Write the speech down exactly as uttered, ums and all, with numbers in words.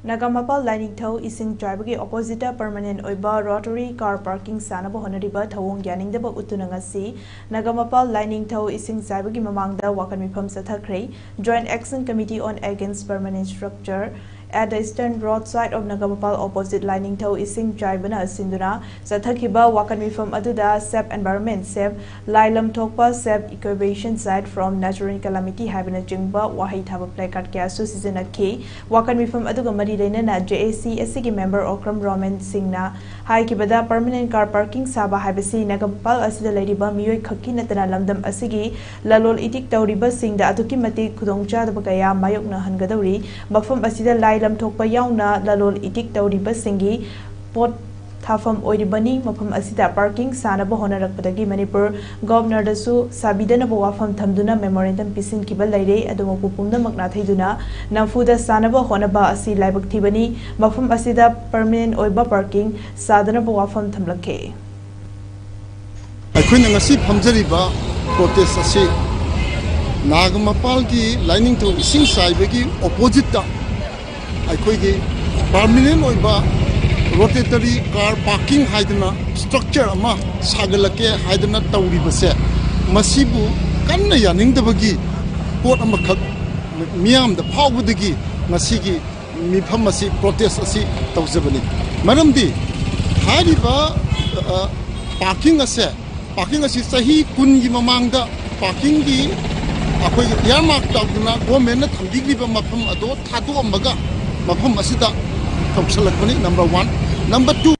ꯅꯒꯥꯃꯄꯥꯜ ꯂꯥꯏꯅꯤꯡꯊꯧ ꯏꯁꯤꯡ ꯆꯥꯏꯕꯒꯤ ꯑꯣꯄꯣꯖꯤꯠꯇ ꯄꯔꯃꯅꯦꯟ ꯑꯣꯏꯕ rotary car parking ꯁꯥꯅꯕ ꯍꯣꯠꯅꯔꯤꯕ ꯊꯧꯑꯣꯡ ꯌꯥꯅꯤꯡꯗꯕ ꯎꯠꯇꯨꯅ ꯉꯁꯤ ꯅꯒꯥꯃꯄꯥꯜ ꯂꯥꯏꯅꯤꯡꯊꯧ ꯏꯁꯤꯡ ꯆꯥꯏꯕꯒꯤ ꯃꯃꯥꯡꯗ ꯋꯥꯀꯠ ꯃꯤꯐꯝ ꯆꯠꯊꯈ꯭ꯔꯦ꯫ Joint Action Committee on Against Permanent Structure at the Eastern Road Side of Nagamapal opposite ꯂꯥꯏꯅꯤꯡꯊꯧ ꯏꯁꯤꯡ ꯆꯥꯏꯕꯅ ꯁꯤꯟꯗꯨꯅ ꯆꯠꯊꯈꯤꯕ ꯋꯥꯀꯠ ꯃꯤꯐꯝ ꯑꯗꯨꯗ Save Environment, Save Lai ꯂꯝꯊꯣꯛꯄ, Save Evacuation Site from Natural Calamity ꯍꯥꯏꯕꯅꯆꯤꯡꯕ ꯋꯥꯍꯩ ꯊꯥꯕ placard ꯀꯌꯥꯁꯨ ꯁꯤꯖꯤꯟꯅꯈꯤ꯫ ꯋꯥꯀꯠ ꯃꯤꯐꯝ ꯑꯗꯨꯒ ꯃꯔꯤ ꯂꯩꯅꯅ J A C ꯑꯁꯤꯒꯤ ꯃꯦꯝꯕꯔ ꯑꯣꯀ꯭ꯔꯝ ꯔꯣꯃꯦꯟ ꯁꯤꯡꯅ ꯍꯥꯏꯈꯤꯕꯗ, ꯄꯔꯃꯅꯦꯟ ꯀꯥꯔ ꯄꯥꯔꯀꯤꯡ ꯁꯥꯕ ꯍꯥꯏꯕꯁꯤ ꯅꯒꯥꯃꯄꯥꯜ ꯑꯁꯤꯗ ꯂꯩꯔꯤꯕ ꯃꯤꯑꯣꯏ ꯈꯛꯀꯤ ꯅꯠꯇꯅ ꯂꯝꯗꯝ ꯑꯁꯤꯒꯤ ꯂꯂꯣꯜ ꯏꯇꯤꯛ ꯇꯧꯔꯤꯕꯁꯤꯡꯗ ꯑꯗꯨꯛꯀꯤ ꯃꯇꯤꯛ ꯈꯨꯗꯣꯡꯆꯥꯗꯕ ꯀꯌꯥ ꯃꯥꯌꯣꯛꯅꯍꯟꯒꯗꯧꯔꯤ꯫ ꯃꯐꯝ ꯑꯁꯤꯗ ꯂꯥꯏ ꯂꯝꯊꯣꯛꯄ ꯌꯥꯎꯅ ꯂꯂꯣꯜ ꯏꯇꯤꯛ ꯇꯧꯔꯤꯕꯁꯤꯡꯒꯤ ꯄꯣꯠ ꯊꯥꯐꯝ ꯑꯣꯏꯔꯤꯕꯅꯤ꯫ ꯃꯐꯝ ꯑꯁꯤꯗ ꯄꯥꯔꯀꯤꯡ ꯁꯥꯅꯕ ꯍꯣꯠꯅꯔꯛꯄꯗꯒꯤ ꯃꯅꯤꯄꯨꯔ ꯒꯣꯚꯔꯅꯔꯗꯁꯨ ꯁꯥꯕꯤꯗꯅꯕ ꯋꯥꯐꯝ ꯊꯝꯗꯨꯅ ꯃꯦꯃꯣꯔꯦꯟꯗꯝ ꯄꯤꯁꯤꯟꯈꯤꯕ ꯂꯩꯔꯦ꯫ ꯑꯗꯨ ꯃꯄꯨ ꯄꯨꯝꯅꯃꯛ ꯅꯥꯊꯩꯗꯨꯅ ꯅꯝꯐꯨꯗ ꯁꯥꯅꯕ ꯍꯣꯠꯅꯕ ꯑꯁꯤ ꯂꯥꯏꯕꯛ ꯊꯤꯕꯅꯤ꯫ ꯃꯐꯝ ꯑꯁꯤꯗ ꯄꯔꯃꯅꯦꯟ ꯑꯣꯏꯕ ꯄꯥꯔꯀꯤꯡ ꯁꯥꯗꯅꯕ ꯋꯥꯐꯝ ꯊꯝꯂꯛꯈꯤ꯫ ꯑꯩꯈꯣꯏꯅ ꯉꯁꯤ ꯐꯝꯖꯔꯤꯕ ꯄ꯭ꯔꯣꯇꯦꯁ ꯑꯁꯤ ꯅꯥꯒꯥꯃꯄꯥꯜꯒꯤ ꯂꯥꯏꯅꯤꯡꯊꯧ ꯏꯁꯤꯡ ꯆꯥꯏꯕꯒꯤ ꯑꯣꯄꯣꯖꯤꯠꯇ ꯑꯩꯈꯣꯏꯒꯤ ꯄꯥꯔꯃꯤꯅꯦꯟ ꯑꯣꯏꯕ ꯔꯣꯇꯦꯇꯔꯤ ꯀꯥꯔ ꯄꯥꯔꯀꯤꯡ ꯍꯥꯏꯗꯅ ꯁ꯭ꯇ꯭ꯔꯛꯆꯔ ꯑꯃ ꯁꯥꯒꯠꯂꯛꯀꯦ ꯍꯥꯏꯗꯅ ꯇꯧꯔꯤꯕꯁꯦ, ꯃꯁꯤꯕꯨ ꯀꯟꯅ ꯌꯥꯅꯤꯡꯗꯕꯒꯤ ꯄꯣꯠ ꯑꯃꯈꯛ ꯃꯤꯌꯥꯝꯗ ꯐꯥꯎꯕꯗꯒꯤ ꯉꯁꯤꯒꯤ ꯃꯤꯐꯝ ꯑꯁꯤ, ꯄ꯭ꯔꯣꯇꯦꯁ ꯑꯁꯤ ꯇꯧꯖꯕꯅꯤ꯫ ꯃꯔꯝꯗꯤ ꯍꯥꯏꯔꯤꯕ ꯄꯥꯔꯀꯤꯡ ꯑꯁꯦ, ꯄꯥꯔꯀꯤꯡ ꯑꯁꯤ ꯆꯍꯤ ꯀꯨꯟꯒꯤ ꯃꯃꯥꯡꯗ ꯄꯥꯔꯀꯤꯡꯒꯤ ꯑꯩꯈꯣꯏꯒꯤ ꯏꯌꯥꯔꯃꯥꯔꯛ ꯇꯧꯗꯨꯅ ꯒꯣꯔꯃꯦꯟꯅ ꯊꯝꯕꯤꯈ꯭ꯔꯤꯕ ꯃꯐꯝ ꯑꯗꯣ ꯊꯥꯗꯣꯛꯑꯝꯃꯒ ꯃꯐꯝ ꯑꯁꯤꯗ ꯇꯧꯁꯜꯂꯛꯄꯅꯤ, ꯅꯝꯕꯔ ꯋꯥꯟ꯫ Number two,